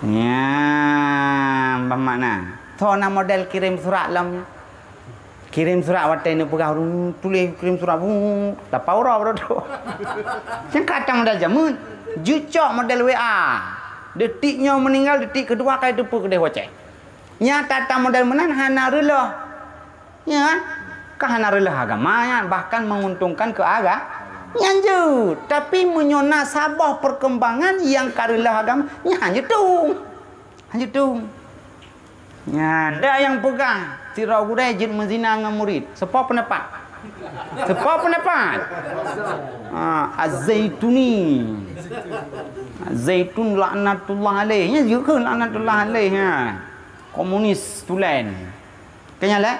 Ya, bah makna. Tho na model kirém surat lom. Kirém surat watée neupeugah ureuëng tuléh kirém surat, bung, tapa uroe baroe tu. Nyang ka ata model jameun, jicok model W A. Detik nyoe meuninggai, detik keudua ka jiteupeue keudéh wacée. Nyata-nyata model meunan hana reuloh. Ya kan? Ka hana reuloh agama nyan, bahkan menguntungkan keu aga-, nyan jeuet. Tapi meunyoe na saboh perkembangan nyang ka reuloh agama, nyan jeutung. Hanjeuet tu. Nyan, ada nyang peugah, sidroe gurée jeuet meuzina ngon murit. Soe po peundapat? Soe po peundapat? Ha, Az-Zaituni. Zaitun laknatullah alaih. Nya jeuet keu laknatullah alaih, ha. Komunis tulen. Ka nyan lé?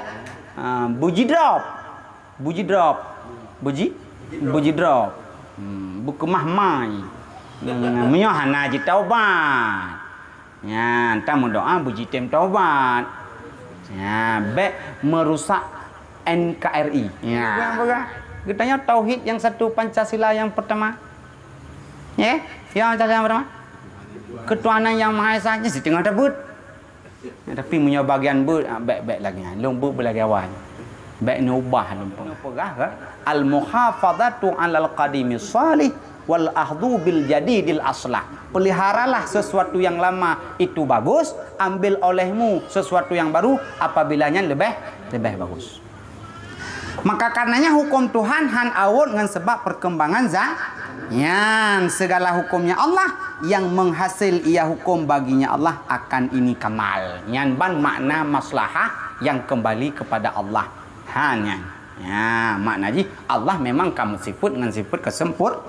Ha, beujidrop. Beujidrop. Beuji-, beujidrop. Hmm, beukeumah mai. Hmm, meunyoe hana jitaubat. Nyan, tameudoa beujitem taubat. Nyan, bék meurusak N K R I. Nyan. Geutanyoe tauhid nyang satu, Pancasila nyang pertama. Ya, ya, Pancasila nyang pertama. Ketuhanan Yang Maha Esa, nyan siteungoh tabeuet. Tapi meunyoe bagian beuet, ah, bék-bék lagée nyan. Lôn beuet beulagée awai. Bék neubah lôn peugah. Peugah ke? Al-muhafazatu 'alal qadimi shalih wal akhdu bil jadidil aslah. Peliharalah sesuatu yang lama itu bagus, ambil olehmu sesuatu yang baru apabila nyan leubeh, leubeh bagus. Maka karenanya huköm Tuhan han awot ngon sabab perkembangan za-, nyan segala hukömnya Allah yang menghasil ia huköm baginya Allah akan ini kamal. Nyan ban makna maslahah yang kembali kepada Allah. Ha nyan. Ya, makna jih Allah memang ka meusifeuet ngon sifeuet keuseumpur-,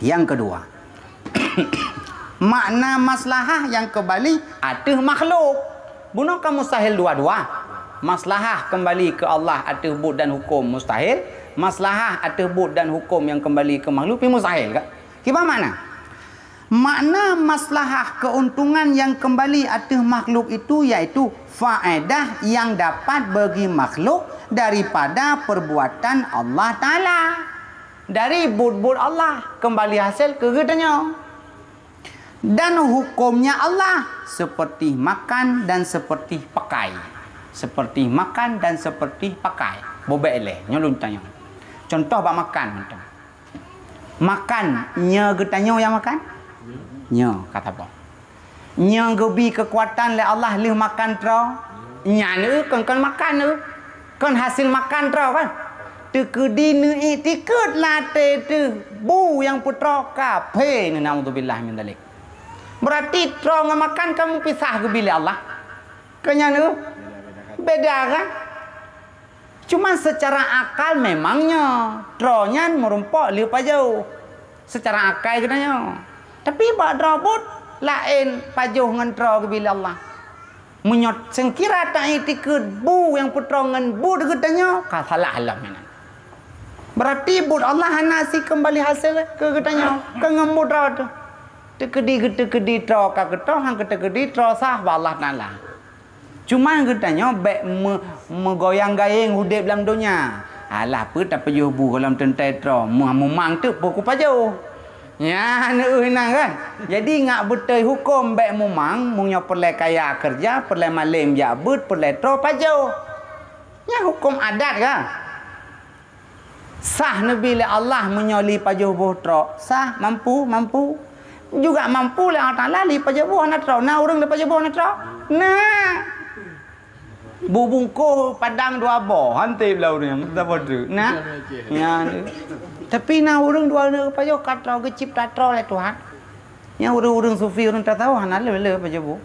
yang kedua, makna maslahah nyang keubali ateueh makhluk. Bunoe ka mustahil dua-dua. Maslahah keubali keu Allah ateueh buet dan huköm mustahil, maslahah ateueh buet dan huköm nyang keubali keu makhluk pih mustahil, kan? Kiban makna? Makna maslahah keuntungan nyang keubali ateueh makhluk itu yaitu faedah nyang dapat bagi makhluk daripada perbuatan Allah Taala. Dari buet-buet Allah keubali hasé keu geutanyoe. Dan hukömnya Allah seperti makan dan seperti pakai. Seperti makan dan seperti pakai. Bobek lé, nyoe lôn tanyong. Contoh bak makan mantong. Makan, nyoe geutanyoe nyang makan? Nyoe, ka saboh. Nyang geubi keukuatan lé Allah lheueh makan troe, nyan eu kon, kon makan eu, kon hasil makan troe kan. Teukeudi neuiktikeuet lam até teuh bu nyang peutroe kaphé, naudzubillah min dzalik. Beurati troe ngon makan ka meupisah geubi lé Allah. Kon nyan eu, beda kan? Cuma seucara akal memang nyoe, troe nyan meurumpok lé pajoh. Seucara akai geutanyoe. Tapi bak droe buet laén pajoh ngon troe geubi lé Allah. Meunyoe seukira taiktikeuet bu nyang peutroe ngon buet geutanyoe, ka salah lom nyan. Beurati buet Allah hana sikeumbali hasé keu geutanyoe, keu ngon buet droe teuh. Teukeudi geuteukeudi troe ka keutoh, han geuteukeudi troe sah bak Allah Taala. Cuma geutanyoe bék me-, meugoyang-gayeng udeb lam donya. Alah peue tapeuyoh bu gohlom teuntée troe, meuh mumang teuk peue kupajoh. Nyan eu inan kan. Jadi ngak beutôi huköm bék mumang, meunyoe peureulée kaya keureuja, peureulée malém jak beuet, peureulée troe pajoh. Nyan huköm adat kan? Sah neubi lé Allah meunyoe li pajoh boh trok. Sah, mampu, mampu. Juga mampu lé Allah Taala li pajoh boh hana trok. Na ureuëng li pajoh boh hana trok? Na. Bubungkoh padang dua boh, hanté blah ureuëng nyang saboh treuk. Na? Nyan. Tapi na ureuëng dua ureuëng pajoh ka trok geucipta trok lé Tuhan. Nyang ureuëng-ureuëng sufi, ureuëng tasawuf hana le-le pajoh bu.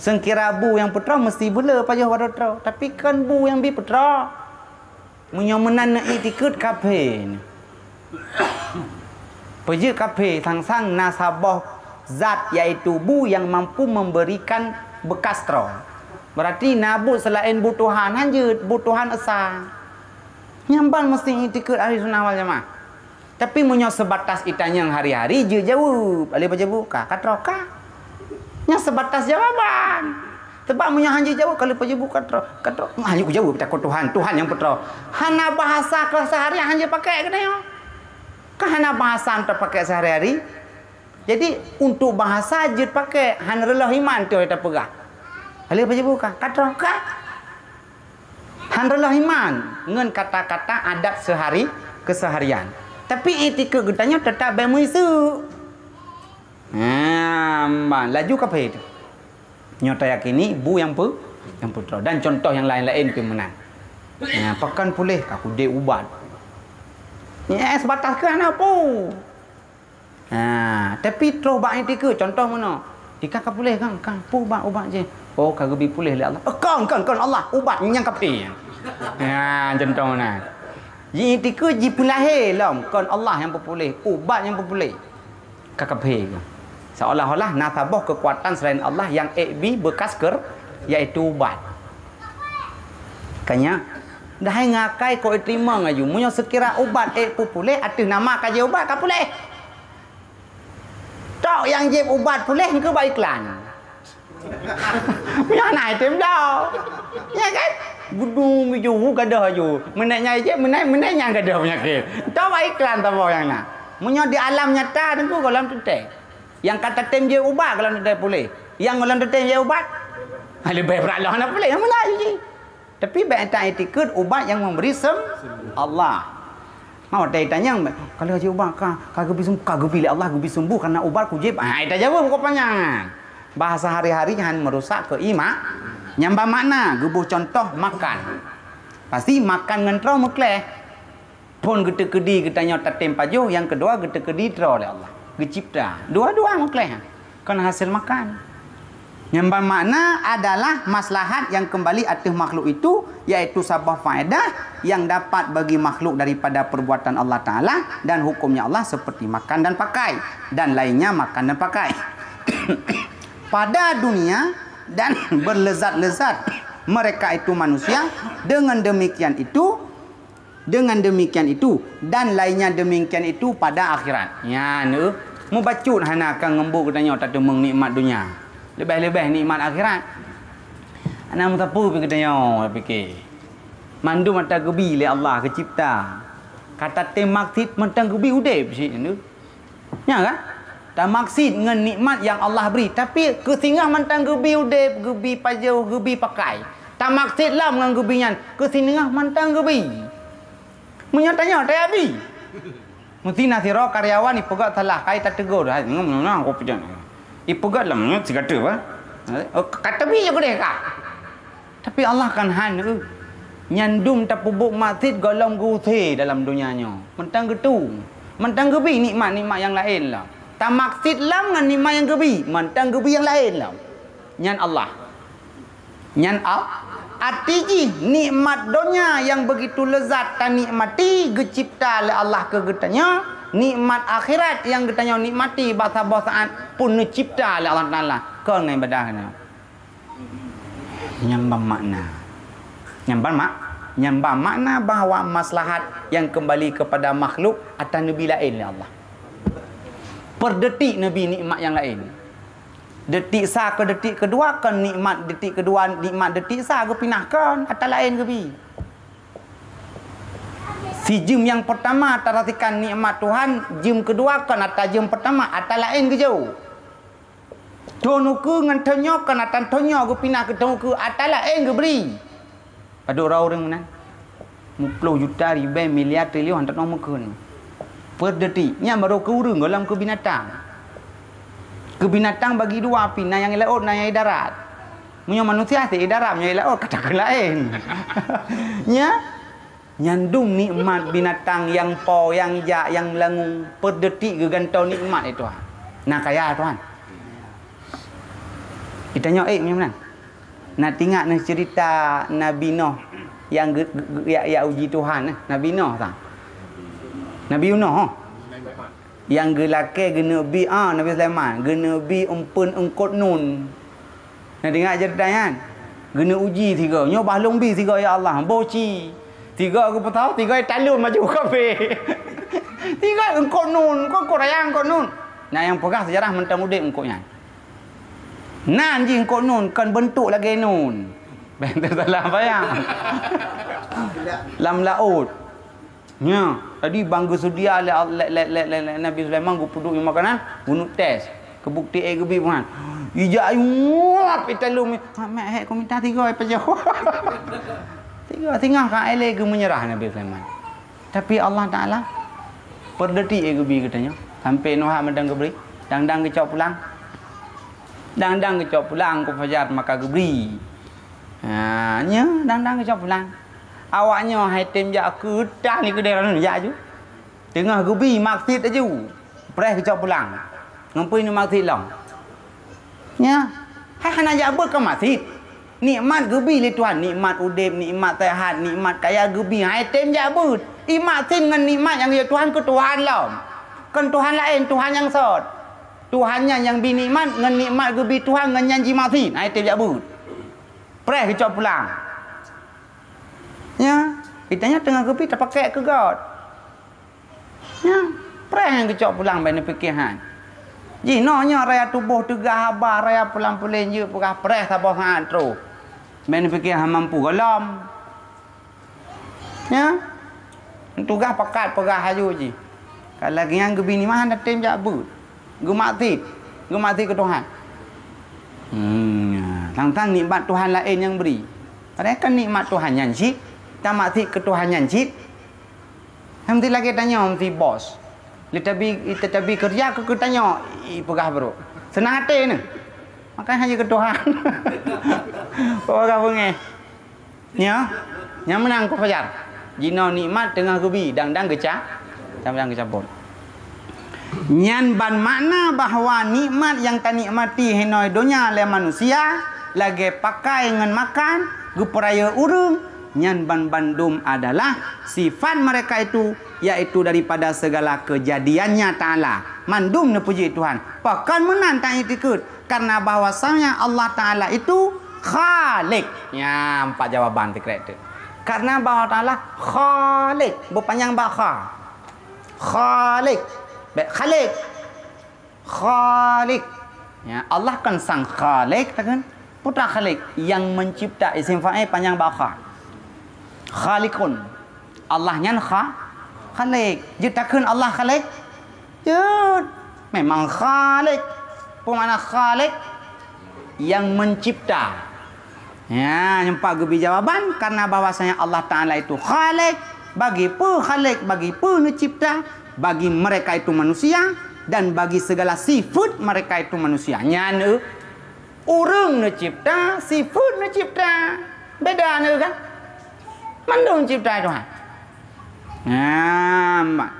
Seungkira bu nyang peutroh meusti beule pajoh baroe troh, tapi kon bu nyang bi peutroh. Meunyoe meunan neuiktikeuet kafé. Peujeuet kafé sang-sang na saboh zat, yaitu bu nyang mampu memberikan bekas troh. Berarti na bu seulaén bu Tuhan hanjeuet, bu Tuhan esa. Nyang ban meusti iktikeuet ahli sunnah wal jamaah. Tapi meunyoe seubatas itanyong hari-hari, jeuet jaweueb, lé pajoh bu ka, ka troh ka. Nyan seubatas jawaban. Sebab meunyoe hana jaweueb, ka lé pajoh bu ka troh, ka troh. Hana kujaweueb takot Tuhan, Tuhan nyang peutroh. Hana bahasa keseharian hana pakai keunoe. Ka hana bahasa untuk pakai sehari-hari. Jadi untuk bahasa jeuet pakai, hana reuloh iman tu tapeugah. Lé pajoh bu ka, ka troh ka. Han reuloh iman ngon kata-kata adat sehari keseharian. Tapi iktikeuet geutanyoe teutap bék meuiseuk. Nah, ban laju kafé tu. Nyoe tayakini bu nyang peu, nyang peutroh dan contoh nyang laén-laén pih meunan. Nah, pakon puléh ka kujép ubat. Nyan seubatas keu hana peue. Ha, tapi troh bak iktikeuet, contoh meunoe. Tika ka puléh kan, kan peue ubat-ubat jih. Oh, ka geubi puléh lé Allah. Eh, kon, kon, kon Allah, ubat nyang kafé. Ha, contoh meunan. Ji iktikeuet jipeulahé lom, kon Allah nyang peupuléh, ubat nyang peupuléh. Ka kafé. Seolah-olah na saboh keukuatan selain Allah nyang ék bi bekas keur, yaitu ubat. Kanya, dahai ngakai kok iteurimong laju. Meunyoe seukira ubat ék peupuléh, ateueh nama ka jép ubat ka puléh. Tok nyang jép ubat puléh engkeu bak iklan. Meunyoe hana item bloe. Ya kan? Gudung bijou gadoh aju. Meunan nyang jép, meunan, meunan nyang gadoh peunyakét. Tok bak iklan saboh nyang na. Meunyoe di alam nyata teungku gohlom teuntèe. Nyang ka tatem jép ubat gohlom teuntèe puléh. Nyang gohlom tatem jép ubat, ha, leubeh brat lom hana puléh. Meunan jih. Tapi bèk taiktikeuet ubat nyang memberi sem-, Allah. Mau watèe tanyong, kalau aja ubat ka, ka geubi sem-, ka geubi lé Allah geubi sembuh karena ubat kujép. Ah, ita jaweueb kok panjang. Bahasa hari-hari nyan merusak keu ima-, nyang ba makna geuboh contoh makan. Pasti makan ngon troh meukleh. Phôn geuteukeudi geutanyoe tatem pajoh, nyang keudua geuteukeudi droe lé Allah, geucipta. Dua-dua meukleh, kon hasil makan. Nyang ban makna adalah maslahat yang kembali ateueh makhluk itu, yaitu saboh faedah yang dapat bagi makhluk daripada perbuatan Allah Taala dan hukumnya Allah seperti makan dan pakai, dan lainnya makan dan pakai. Pada dunia dan berlezat-lezat mereka itu manusia, dengan demikian itu, dengan demikian itu, dan lainnya demikian itu pada akhirat. Nyan, eh, mubacut hana akan ngembok geutanyoe tateumeung nikmat dunia. Leubeh-leubeh nikmat akhirat. Hana meusapeue pih geutanyoe pike. Mandum ata geubi lé Allah geucipta. Ka tatem maksud mantong geubi udeb cit nyan tu. Nya kan? Tamaksud ngon nikmat nyang Allah bri, tapi keu singoh mantong geubi udeb, geubi pajoh, geubi pakai. Tamaksud lom ngon geubi nyan, keu singoh mantong geubi. Meunyoe tanyoe, taya bi. Meusti na sidroe karyawan ipeugöt salah, kai tateugor, hai, nyoe, nyoe, nyoe, aku peujeuet. Ipeugöt lom, nyoe, sigateue, bah. Oh, ka tabi je keudeh ka. Tapi Allah kan han, eh. Nyan dum tapeubuet maksiet gohlom geuuse dalam donya nyoe. Mantong geutu. Mantong geubi nikmat-nikmat nyang laén lom. Tamaksiet lom ngon nikmat nyang geubi, mantong geubi nyang laén lom. Nyan Allah. Nyan Al-, arti jih nikmat donya nyang begitu lezat tanikmati geucipta lé Allah keu geutanyoe, nikmat akhirat nyang geutanyoe nikmati bak saboh saát pun neucipta lé Allah Taala. Kon ngon ibadah nyoe. Nyang ban makna. Nyang ban mak-, nyang ban makna bahwa maslahat nyang keumbali keupada makhluk ata neubi laén lé Allah. Per detik neubi nikmat nyang laén. Detik sa keu detik keudua kon nikmat detik keudua, nikmat detik sa geupinah kon ata laén geubi. Sijeuem nyang peurtama tarasakan nikmat Tuhan, jeuem keudua kon ata jeuem peurtama, ata laén geujok. Thôn ukeue ngon thôn nyoe kon ata thôn nyoe geupinah keu thôn ukeue, ata laén geubri. Padub droe ureuëng meunan? Muploh juta, ribèe, miliar, triliun, hana tanoh meukeuen. Peudetik, nyan barô keu ureuëng, gohlom keu binatang. Keu binatang bagi dua pih, na nyang di laôt, na nyang di darat. Meunyoe manusia, cit di darat, meunyoe di laôt, ka takheun laén. Nya, nyan dum nikmat binatang nyang po, nyang jak, nyang langung, peudetik geugantoe nikmat lé Tuhan. Na kaya Tuhan. Geutanyoe ék meunyoe meunan. Na teuingat neuh ceurita Nabi Noh nyang geu-, geu-, geu-, jak, jak uji Tuhan, eh, Nabi Noh sang. Nabi Yunus, oh. Nyang geulakèe geuneuk bi, ah, Nabi Sulaiman, geuneuk bi eumpeuen eungkôt nun. Na teuingat ceurita nyan? Geuneuk uji sigoe, "Nyoe bah lôn bi sigoe, ya Allah, boh ci." Sigoe geupeusahoe, sigoe taleuem laju kabeh. Sigoe eungkôt nun, eungkôt, eungkôt raya, eungkôt nun. Na nyang peugah seujarah mantong udép eungkôt nyan. Nan jih eungkôt nun, kon beuntuk lagèe nun. Bèk teusalah paham. Lam laôt. Nya, jadi ban geuseudia lé, lé, lé Nabi Sulaiman geupeuduek makanan, geuneuk tes. Keu bukti ék geubi buhan. Ijak ayue muap italeuem. Mak, mak, hék kumita tiga, eh, pajoh. Tiga, singoh ka ék lé geumeunyeurah Nabi Sulaiman. Tapi Allah Taala peudetik ék geubi geutanyoe. Sampoe neuhak mantong geubri. Dang-dang geucok pulang. Dang-dang geucok pulang, ku fajar maka geubri. Ha, nya, dang-dang geucok pulang. Awaknyoe hai tem jak keu tan ni keudéh, jak aju. Teungoh geubi maksud aju. Preh geucok pulang. Ngon peue nyoe maksud lom? Nya, hai hana jak beuet kon maksud. Nikmat geubi lé Tuhan, nikmat udép, nikmat seuhat, nikmat kaya geubi, hai tem jak beuet. I maksud ngon nikmat nyang geuyue Tuhan keu Tuhan lom. Kon Tuhan laén, Tuhan nyang sot. Tuhan nyan nyang bi nikmat, ngon nikmat geubi Tuhan ngon nyan jimaksud, hai tem jak beuet. Preh geucok pulang. Nya, geutanyoe teungoh geubi tapakèk keu göt. Nya, preh nyang geucok pulang, bèk neupike han. Jinoe nyoe raya tuboh teuga haba, raya pulang-puléng jeuet peugah preh saboh saát troh. Bèk neupike han mampu gohlom. Nya, tugaih pakat peugah aju jih. Ka lagèe nyan geubi nikmat hana tem jak beuet. Geumaksud, geumaksud keu Tuhan. Hmm, nya. Sang-sang nikmat Tuhan laén nyang bri. Padahai kan nikmat Tuhan nyan cit, tamaksud keu Tuhan nyan cit. Meusti lagèe tanyoe meusti bos. Lé tabi, tabi keureuja keu, keu tanyoe, i peugah brôk. Seunang até neuh. Makanya hanya keu Tuhan. Peugah beungèh. Nya, nyang meunang ku fajar. Jinoe nikmat teungoh geubi, dang-dang geuca-, dang-dang geucabot. Nyan ban makna bahwa nikmat nyang tanikmati hinoe donya lé manusia, lagèe pakai ngon makan, geupeurayeuk ureueng, nyan ban bandum adalah sifat mereka itu, yaitu daripada segala kejadiannya Ta'ala. Mandum neupuji Tuhan. Pakon meunan ta-iktikeuet? Karena bahwasanya Allah Ta'ala itu Khalik. Nya, empat jawaban sikrek tu. Karena bahwa Ta'ala Khalik, beupanyang ba kha. Khalik. Bèk Khalik. Khalik. Ya, Allah kan sang Khalik, kan? Putra Khalik yang mencipta, isim fa'il panyang ba kha. Khaliqun. Allah nyan kha-, Khalik. Jeuet takheun Allah Khalik? Jeuet. Memang Khalik. Peue makna Khalik? Yang mencipta. Ya, nyoe pat geubi jawaban, karena bahwasanya Allah Ta'ala itu Khalik, bagi peue Khalik, bagi peue neucipta, bagi mereka itu manusia, dan bagi segala sifat mereka itu manusia. Nyan, eh, ureueng neucipta, sifat neucipta. Beda, eh, kan? Mandum cipta Tuhan. Nah, ma-,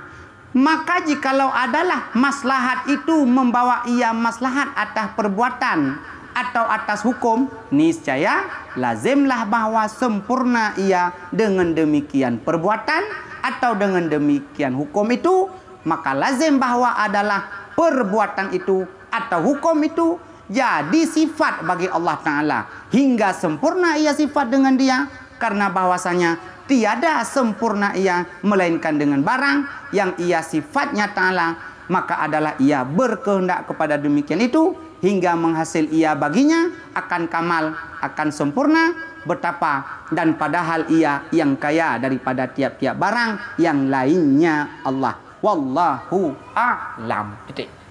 maka jikalau adalah maslahat itu membawa ia maslahat atas perbuatan atau atas hukum, niscaya lazimlah bahwa sempurna ia dengan demikian perbuatan atau dengan demikian hukum itu, maka lazim bahwa adalah perbuatan itu atau hukum itu jadi sifat bagi Allah Ta'ala, hingga sempurna ia sifat dengan Dia, karena bahwasanya tiada sempurna ia melainkan dengan barang yang ia sifatnya Ta'ala, maka adalah ia berkehendak kepada demikian itu, hingga menghasil ia baginya akan kamal, akan sempurna, betapa, dan padahal ia yang kaya daripada tiap-tiap barang yang lainnya Allah. Wallahu a'lam. Titik.